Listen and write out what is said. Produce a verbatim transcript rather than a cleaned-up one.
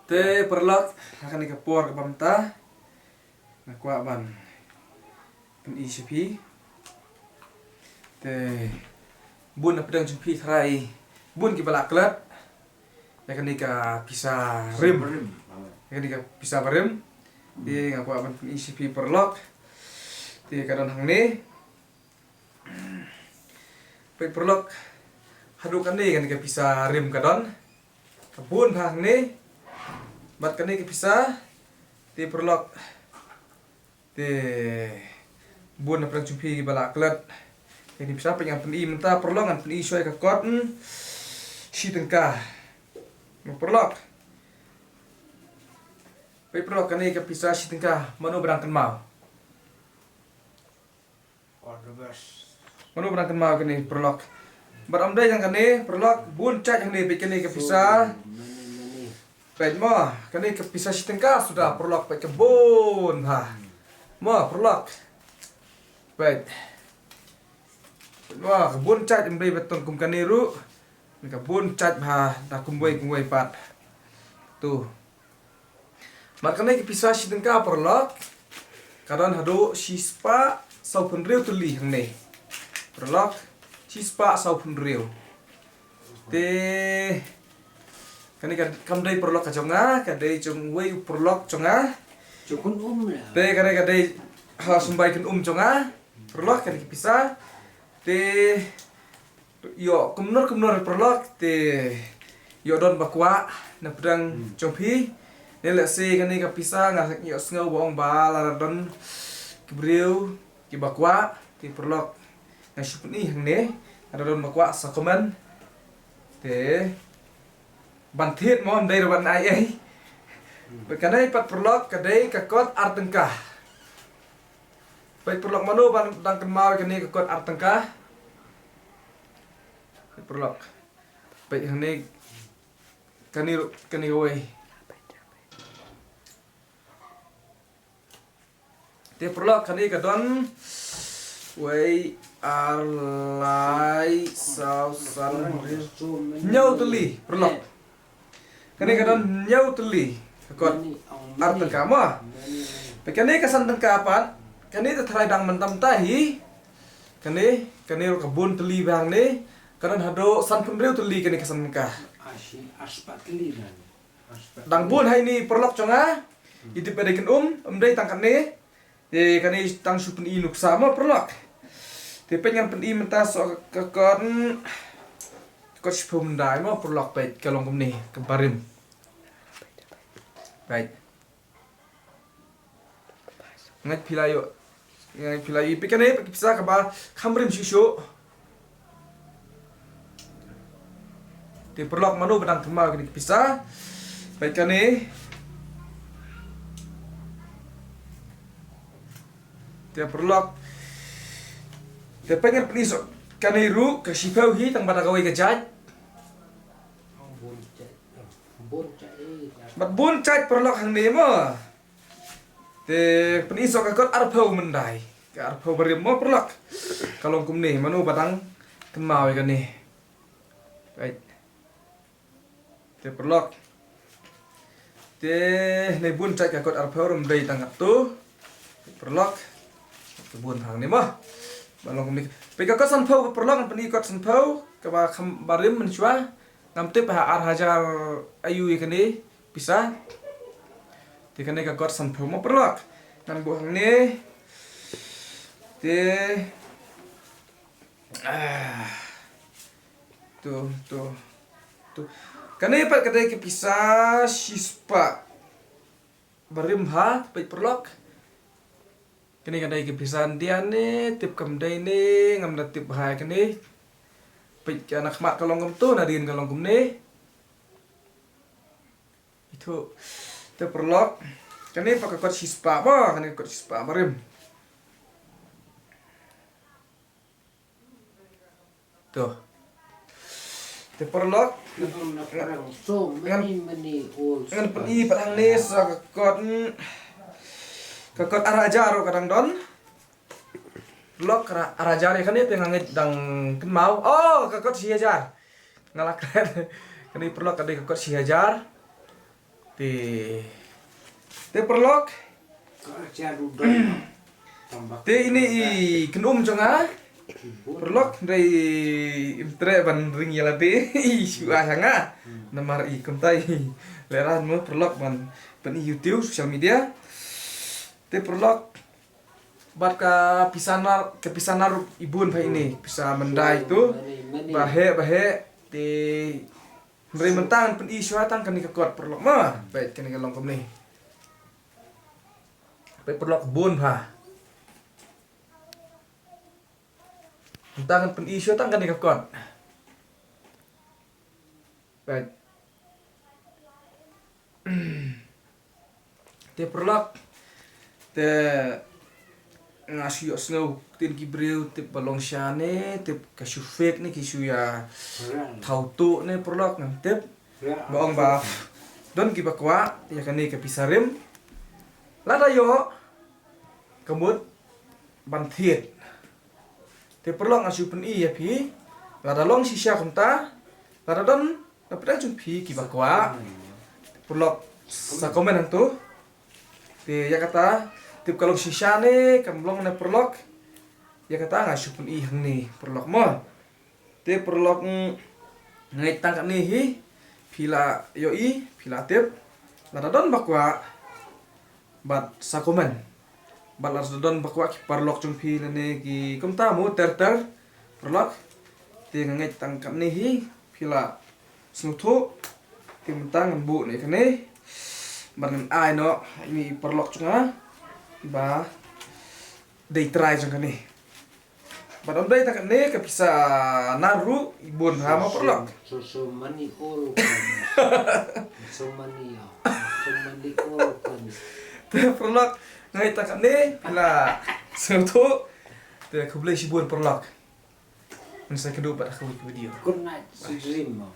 Te paralok, ha kane ka por kaba mynta nga kwah ban pyni sha phi. Te bun na pdeng jong phi tharai bun kiba la klet ïa kane ka pisa rim. Rim. Ïa kane ka pisa barim. Te nga kwah ban pyni sha phi paralok. Te ka don hangne. Peit paralok. Haduh kane, kane ka pisa rim ka don. Ka bun bha hangne. Bad kane ka pisa. Te paralok. Te bun na pdeng jong phi ba la klet ïa kane ka pisa. Peit ngan pyni mynta paralok, ngan pyni shuwa ïa ka kot, hmm, shi tyngka. Mo paralok. Peit paralok, kane ka pisa shi tyngka, mano ba dang kynmaw? All the best. Mano ba dang kynmaw kane paralok? Bad ym dei tang kane paralok, bun jait hangne, peit kane ka pisa. So many, many. Peit mo, kane ka pisa shi tyngka suda paralok, peit ka bun ha. Mo paralok. Peit. Peit mo, ka bun jait, ym dei ba tang kum kane ruh. Ka bun jait bha, da kumwei kumwei pat. To. Bad kane ka pisa shi tyngka paralok, ka don haduh shispah sawphew hynriew tylli hangne. Paralok, shispah sawphew hynriew. Te kane ka, kam dei paralok ka jong nga, ka dei jong uwei u paralok jong nga. Jong Kynum la. Te kane ka dei ha symbai Kynum jong nga. Paralok, kane ka pisa. Te ïoh kumno kumno paralok, te ïoh don ba kwah na pdeng jong phi. Ne lehse kane ka pisa nga ïohsngew ba ong ba lada don ki briew kiba kwah, te paralok, nga shu pyni hangne, lada don ba kwah sa comment. Te ban thied mo, ym dei ruh ban ai ei. Bad kane pat paralok, ka dei ka kot ar tyngka. Peit paralok, mano ba dang kynmaw ïa kane ka kot ar tyngka? Peit paralok. Peit hangne, kane ruh, kane kawei. Te paralok, kane ka don wei, ar, lai, saw, san, hynñiew tylli paralok. Kane ka don hynñiew tylli ka kot ar tyngka mo. Peit kane ka san tyngka pat, kane te tharai dang mynta mynta hi. Kane, kane ruh ka bun tylli bha hangne. Ka don haduh sanphew hynriew tylli kane ka san tyngka. Dang bun ha ine i paralok jong nga. I dei ba dei Kynum, ym dei tang kane. Te kane tang shu pyni nuksa mo paralok. Te peit ngan pyni mynta sa ka kot, kot shiphew myndai mo paralok, peit ka long kumne ka barim. Peit. Nga phi la ïoh. Nga phi la ïoh. Peit kane, peit ka pisa kaba kham rim shuh shuh. Te paralok, mano ba dang kynmaw kane ka pisa? Peit kane. Te paralok. Te peit ngan pyni sa kane ruh, ka shiphew hi, tang ba da kawei ka jait. Bad bun jait paralok hangne mo. Te pyni sa ka kot arphew myndai. Ka arphew barim mo paralok. Ka long kumne, mano ba dang kynmaw ïa kane. Peit. Te paralok. Te ne bun jait ka kot arphew, ym dei tang katto. Paralok. Te bun hangne mo. Ba long kumne. Peit ka kot sanphew paralok, ngan pyni kot sanphew, kaba kham barim mynshuwa. Ngam tip ha ar hajar aïu ïa kane pisa. Te kane ka kot sanphew mo paralok. Ngan buh hangne. Te, ah. To, to, to. Kane pat ka dei ka pisa shispah barim ha, peit paralok. Kane ka dei ka pisa India ne, tip kam dei ne, ngam da tip bha ïa kane. Peit ka na khmat ka long kumto, na dien ka long kumne. Itu. Te paralok. Kane pat ka kot shispah mo, kane ka kot shispah barim. To. Te paralok. Ngan, ngan pyni pat hangne sa ka kot, mm, ka kot ar hajar ruh ka dang don. Paralok, ar hajar ïa kane te nga ngeit dang kynmaw. Oh, ka kot shi hajar. Nga la klet. Kane paralok ka dei ka kot shi hajar. Te, te paralok. Te ine i kynum jong nga. Paralok, hynrei im treh ban ring ïa lade i shu ai ha nga. Namar i kumta i lehrain mo paralok ban pyni YouTube, social media. Te paralok, bad ka pisa nar, ka pisa nar i bun bha ine, pisa myndai tu. Ba heh, ba heh. Te hynrei mynta ngan pyni shuwa tang kane ka kot paralok mo. Peit kane ka long kumne. Peit paralok, bun bha. Mynta ngan pyni shuwa tang kane ka kot. Peit. Te paralok, te nga shu ïohsngew ktien ki briew, tip ba long shisha ne, tip ka shu fake ne, ki shu ïa thaw tuh ne paralok, ngam tip. Ba ong ba don kiba kwah ïa kane ka pisa rim. Lada ïoh, ka mut ban thied. Te paralok, nga shu pyni ïa phi, lada long shisha kumta, lada don na pdeng jong phi kiba kwah, paralok, sa comment hangto. Te ïa kata, tip ka long shisha ne kam long ne paralok, ïa kata nga shu pyni hangne paralok mo. Te paralok, mm, nga ngeit tang katne hi, phi la ïohi, phi la tip, lada don ba kwah bad sa comment. Bad lada don ba kwah ki paralok jong phi lane ki kumta mo ter ter, paralok. Te nga ngeit tang katne hi, phi la sngewthuh. Te mynta ngan buh ne kane, bad ngan ai noh ïa i paralok jong nga ba dei trai jong kane. Bad ym dei tang kane, ka pisa nar ruh i bun bha mo paralok. So, so many all kinds. So many, yeah. So many all kinds. Te paralok, nga ngeit tang kane phi la sngewthuh. Te khublei shibun paralok. Ngin sa ïakynduh pat ha kawei ka video. Good night, sweet dream, mo.